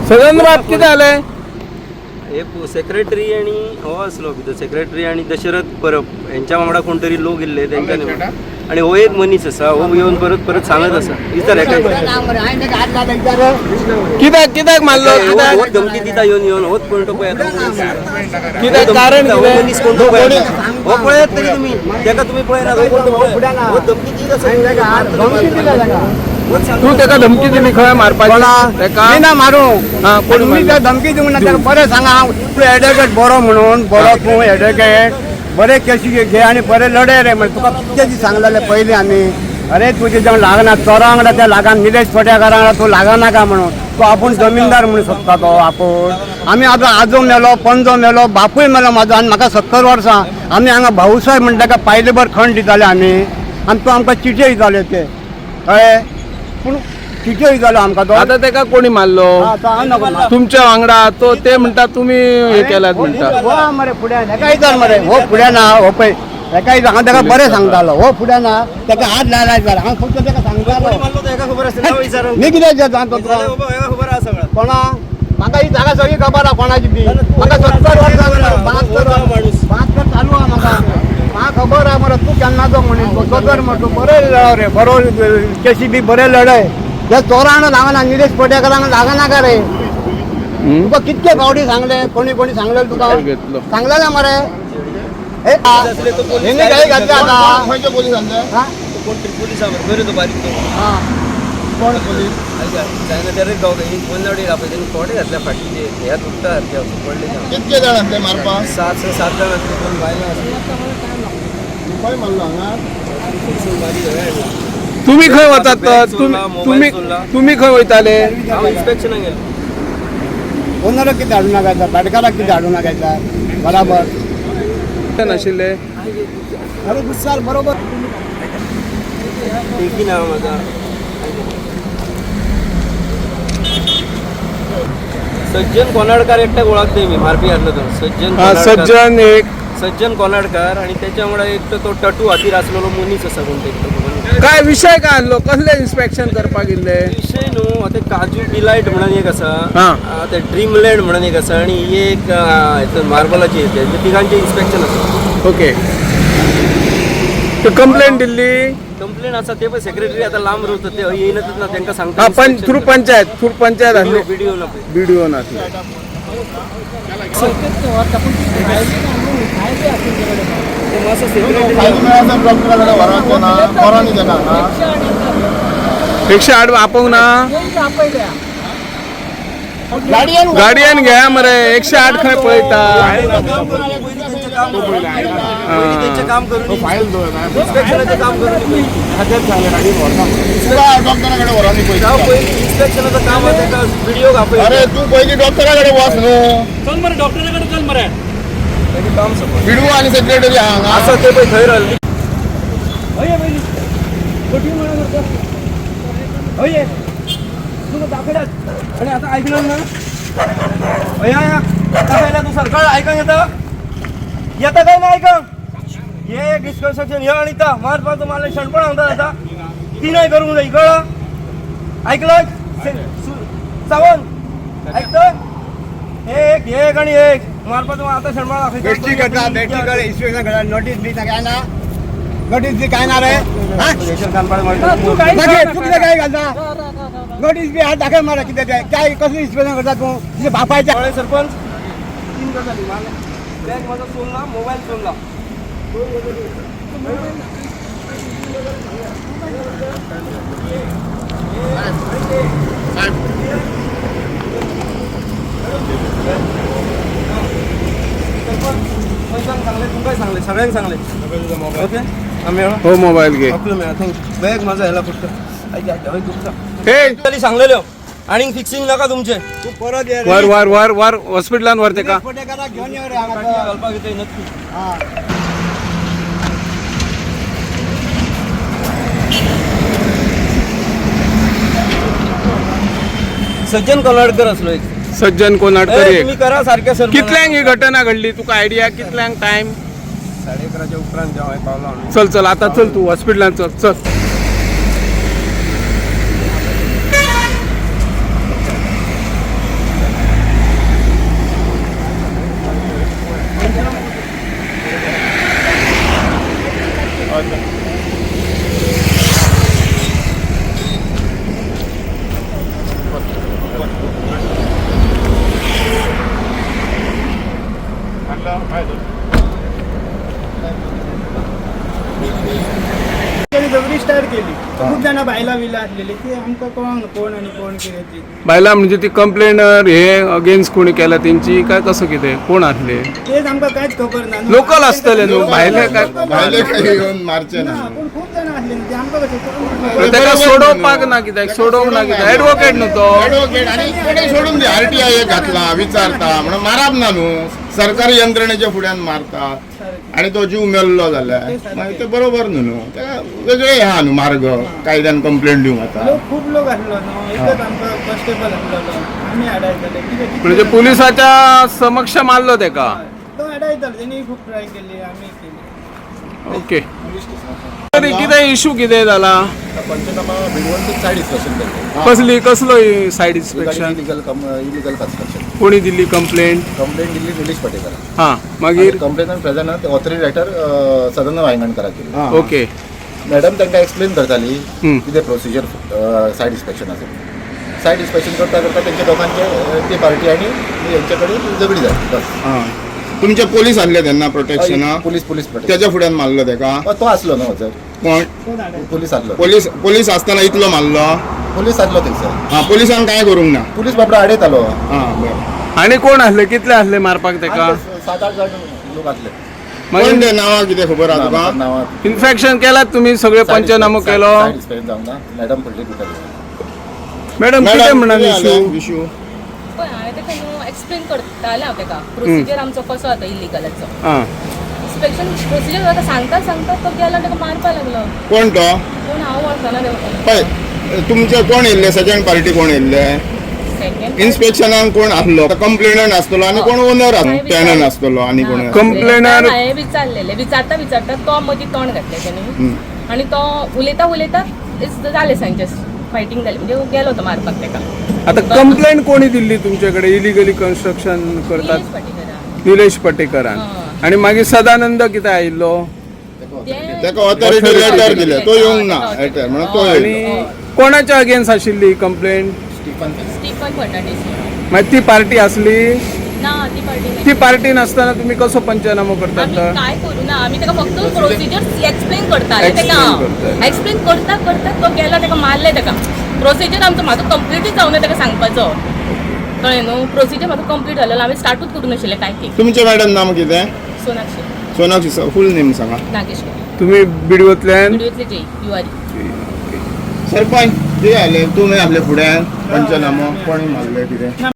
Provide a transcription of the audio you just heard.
सदानंद बाब कितें जालें? हे सेक्रेटरी आणि हो आसलो भितर सेक्रेटरी आणि दशरथ परब हेंच्या वांगडा कोण तरी लोक येल्ले तेंच्या आणि हो एक मनीस आसा हो येवन परत परत सांगत आसा विचार हेका कित्याक कित्याक मारलो? हो कित्याक धमकी दिता येवन येवन होच कोण तो पळय कित्याक कारण हो कितें? मनीस कोण तो पळय हो पळयात तरी तुमी तेका तुमी पळयनात हो कोण तो पळय हो धमकी दीत आसा. होच सांगता. तू तेका धमकी दिली खंय मारपाची? तेका मी ना मारू हा, कोण मी मारलो? त्या धमकी दिवंक ना. ताका बरें सांगा हांव तूं एडवोकेट बरो म्हणून बरो तूं एडवोकेट बरे केशी घे आनी बरे लढे रे म्हणजे तुका कितके दीस सांगलेले पयलीं आमी. अरे तुजे जेवण लागना चोरा वांगडा त्या लागन निलेश फोट्याकारा वांगडा तूं लागनाका म्हणून. तो आपूण जमीनदार म्हणून सोदता तो आपूण. आमी आतां आजो मेलो पणजो मेलो बापूय मेलो म्हाजो आनी म्हाका 70 वर्सां. आमी हांगा भाऊसाहेब म्हणटा ताका पायलेभर खण दिताले आमी आनी तो आमकां चिटयो दिताले ते कळ्ळें. पूण चिटयो दितालो आमकां तो. आता तेका कोणी मारलो? हा, तो हांव नको मार. तुमच्या वांगडा तो ते म्हणटा तुमी हे केलात म्हणटा. हो मरे फुड्यान हेका विचार मरे. हो फुड्यान हा, हो पळय हेका विचार. हांव ताका बरें सांगतालो. हो फुड्यान हा, ताका हात लायला विचार. हांव फक्त ताका सांगतालो. कोणी मारलो तो हेका खबर आसतलें नांव विचारून. मी कितें विचारता तो तुका? विचारलें बाबा, हेका खबर आसा सगळं. कोणा म्हाका ही जागा सगळी खबर आहा कोणाची ती. म्हाका 70 वर्सां 72 माणूस. 72 चालू आहा म्हाका. म्हाका खबर आहा मरे तूं केन्नाचो म्हणीस दोतोर मरे तूं बरें लढ रे बरो केशी बी बरें लढय. त्या चोरांक लागना निलेश पेटेकरांक लागनाका रे. तुका कितके फावटी सांगले कोणी कोणी सांगले तुका? घेतलो. सांगलें मरे. हे हेणी काही घातले आता. खंयचे पोलीस आसले? हा? कोण तरी पोलीस आहा मरे, बरे तो बारीक तो. हा. कोण पोलीस? जायना तेरे गांव कोण आपले त्यांनी कोडे घातल्या फाटी ते ह्या तुटता सारखे असं पडले ते. कितके जाण आसले मारपाक? 7 ते 7 जाण आसले दोन बायलां आसली. खंय मारलो हांगा? बारीक हय हाडला. तुम्ही खंय वतात तर? बॅग चोरला, तुम्ही मोबाईल तुम्ही चोरला. तुम्ही खंय वयताले? हांव इन्स्पेक्शनाक गेलो. ओनराक कितें हाडूं नाका भाटकाराक कितें हाडूं नाका बराबर. नाशिल्ले अरे गुस्साल बरोबर. टेकी नांव म्हाका. सज्जन कोनाडकार एकट्याक वळखतय मी मारपी आसलो तो सज्जन हा, कोनाडकार. सज्जन एक सज्जन कोनाडकार आणि त्याच्या वांगडा एकटो तो टटू हातीर आसलेलो मनीस आसा कोण तो एकटो खबर ना. काय विशय काय आसलो? कसले इन्स्पेक्शन करपाक गेल्ले? विशय न्हू आतां काजू डिलायट म्हणून एक आसा. हा. ते ड्रीमलँड म्हणून एक आसा आणि ही एक मार्बलाची तिगांचे इन्स्पेक्शन आसा. ओके, कंप्लेंट दिल्ली? कंप्लेन आसा ते पण सेक्रेटरी आता लांब रावतात ते येयनातच ना तांकां सांगता. हा, पण थ्रू पंचायत, थ्रू पंचायत आसली. व्हिडिओ ना पळय. व्हिडिओ नासले. ते मातसो सेक्रेटरी फायली मेळ्ळा डॉक्टरा कडेन व्हरात ना बरो न्ही ताका. हा? 108 आपोवंक ना? गाडयेन घ्या मरे. 108 खंय पळयता? पयलीं तेंचें काम करून इन्स्पेक्शनाचें काम करून तुका डॉक्टरा कडेन व्हरोन दी पयलीं. हांव पयलीं इन्स्पेक्शनाचो काम आसा ताका व्हिडिओ आपय. अरे तूं पयलीं डॉक्टरा कडेन वच न्हू. तेजें काम सोंपय. विडू आनी सेक्रेटरी आहा हांगा. आसा ते पळय थंय रावले. आनी आतां आयकलं ना? हय हय दाखयला तूं सरकार आयकूंक येता? येता काय ना आयकूंक? हे एक डिस्कशन हे आनी ता मारपाचो मारलें शणपण सांगता आतां तिनय करूंक जाय कळ्ळा? आयकलं सावंत आयकता? एक एक आनी एक मारपाचो आतां शणपण दाखयता. बेश्टी करता बेश्टी कर इन्स्पेक्शन करता. नोटीस बी काय ना? नोटीस बी काय ना रे? हा? मागीर तूं कितें काय घालता? नोटीस बी हात दाखय मरे कितें तें. काय कसलें इन्स्पेक्शन करता तूं? तुज्या बापायच्या कळ्ळें सरपंच? तीन गजाली मारले बॅग म्हाजो चोरला मोबायल चोरला. पंचांक सांगलें तुमकांय सांगलें सगळ्यांक सांगलें. ओके मेळ्ळो हो मोबाईल घे. आपलो मेळ्ळा thank you. Bag म्हाजो हेला फक्त आयक आयक हय दुखता. हे गजाली सांगलेल्यो आनीक फिक्सिंग नाका तुमचें. तूं परत ये रे. वर वर वर वर हॉस्पिटलान वर तेका. फोटेकाराक घेवन यो रे हांगा. घालपाक येतय नक्की. हा. सज्जन कोनाडकर असलो एक. सज्जन कोनाडकर ए, एक. तुम्ही करा सारखे सर. कितल्यांक ही घटना घडली तुका आयडिया? कितल्यांक टायम? 11:30च्या उपरांत जेव्हा हांवें पावलो हांव. चल चल आता चल तू हॉस्पिटलान चल चल. जाणां बायलां बिलां आसलेली ती आमकां कळोंक ना कोण आनी कोण कितें ती. बायलां म्हणजे ती कंप्लेनर हे अगेन्स्ट कोणी केला तेंची काय कसं कितें कोण आसले? तेच आमकां कांयच खबर ना न्हू. लोकल आसतले न्हू, भायले काय? भायले काय येवन मारचे ना ना. पूण खूब जाणां आसले न्हू, ते आमकां कशें कळोंक ना. तेका सोडोवपाक ना कित्याक सोडोवंक ना कित्याक एडवोकेट न्हू तो. ऍडव्होकेट आणि कोणी सोडून दे, आरटीआय घातला विचारता म्हणून मारप ना न्हू, सरकारी यंत्रणेच्या फुड्यान मारतात आणि तो जीव मेल्लो जाल्यार मागीर ते बरोबर न्हू न्हू, तेका वेगळे हे आहा न्हू मार्ग कायद्यान कंप्लेंट दिवंक आतां. लोक खूब लोक आसलो न्हू, एकच आमकां कॉन्स्टेबल आसलेलो, आमी आडायताले कितें. म्हणजे पुलिसाच्या समक्ष मारलो तेका? तो आडायतालो, तेणी खूब ट्राय केली, आमी केली. ओके, तरी कितें इशू कितें जाला? पंचनामा भिडवंत सायड इन्स्पेक्शन केल्लें. कसली कसलो side inspection? Illegal illegal construction. कोणी दिल्ली कंप्लेंट? कंप्लेंट दिल्ली निलेश पाटेकर. हा, मागीर? कंप्लेनंट प्रेझेंट ते ऑथोरिटी रायटर सदानंद वायंगणकराक केली. ओके. मॅडम तांकां एक्सप्लेन करताली हम्म. कितें प्रोसिजर सायड इन्स्पेक्शनाचो. सायड इन्स्पेक्शन करता करता तेंच्या दोगांचे ती पार्टी आनी हेंचे कडेन झगडी जाली बस. हा. तुमचे पोलीस आसले तेन्ना प्रोटेक्शनाक? Police police protection. त्याच्या फुड्यान मारलो तेका? तो आसलो न्हू सर. कोण? पुलीस आसलो. पोलीस पोलीस आसतना इतलो मारलो? पुलीस आसलो थंयसर. हा, पोलिसान काय करूंक ना? पुलीस बाबडो आडयतालो. हा बरें. आणि कोण आसले, कितले आसले मारपाक तेका? 7-8 जाण लोक आसले. कोण मागीर ते नांवां कितें खबर आहा तुका? नांवां इन्फेक्शन केलात तुम्ही सगळे पंचनामो केलो? सायड इन्स्पेक्शन जावंक ना, मॅडम पडली दिता. मॅडम, कितें म्हणान इशू? इशू पळय हांवें ताका न्हू एक्सप्लेन करतालें हांव ताका प्रोसिजर आमचो कसो जाता इलिगलाचो हा. इन्स्पेक्शन प्रोसिजर ताका सांगता सांगता तो गेलो आनी ताका मारपाक लागलो. कोण तो? पूण हांव वळखना तेका. पळय तुमचे कोण येयल्ले सेकंड पार्टी कोण येयल्ले? सेकंड इन्स्पेक्शनाक कोण आसलो? कंप्लेनंट आसतलो आनी कोण ओनर टेनंट आसतलो आनी कोण? Complainer- हांवें विचारलेलें, विचारता विचारता तो मदीं तोंड घातलें तेणी आनी तो उलयता उलयता जालें सांचे फायटींग जालें, म्हणजे गेलो तो मारपाक ताका. आता कंप्लेंट कोणी दिल्ली तुमच्याकडे इलिगली कन्स्ट्रक्शन करतात? निलेश पाटेकरान. निलेश पाटेकरान. हय. आणि मागीर सदानंद कितें आयिल्लो? तेका ऑथॉरिटी लेटर दिले, तो येवंक ना लेटर म्हणून तो आणि येयलो. कोणाच्या अगेन्स्ट आशिल्ली कंप्लेंट? स्टीफन फर्नांडीस. मागीर ती पार्टी आसली? ना, ती पार्टी. ती पार्टी नासतना तुम्ही कसो पंचनामो करतात? आमी काय करू ना, आमी ताका फक्त प्रोसिजर एक्सप्लेन करताले Explain ताका. करताले. एक्सप्लेन करता करता तो गेलो, ताका मारले ताका. प्रोसिजर आमचो म्हाजो कंप्लिटूच जावना ताका सांगपाचो, कळ्ळें न्हू? प्रोसिजर म्हाजो कंप्लीट जालेलो, हांवें स्टार्टूच करूं नाशिल्लें काय ती. तुमचें मॅडम नाम कितें? सोनाक्षी. सोनाक्षी, फूल नेम सांगा. नागेशकर. तुम्ही बिडवतल्यान? व्हिडिओतले जे you R. Sarpanch कितें जालें? तुमी आसले फुड्यान पंचनामो कोणी मारले कितें?